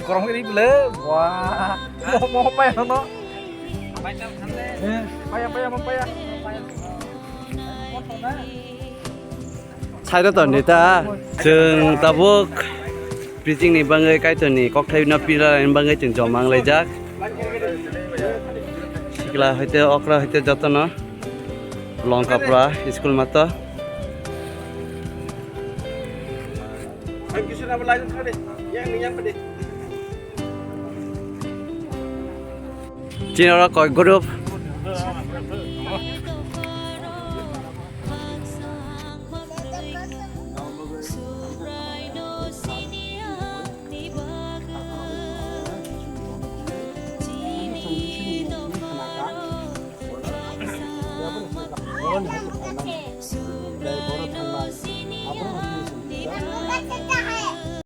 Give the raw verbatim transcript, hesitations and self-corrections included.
Korong ri bele. Wah. Mo mo paya no. Eh, paya paya mo paya. Sairo ton di ta. Chwng tabuk preaching ni bagwi Kaitor ni kokthai no pila ni bagwi chwng joma wng laijak. Sikla hoite okra hoite jotono Longkapra school mato. Chini oro koi group.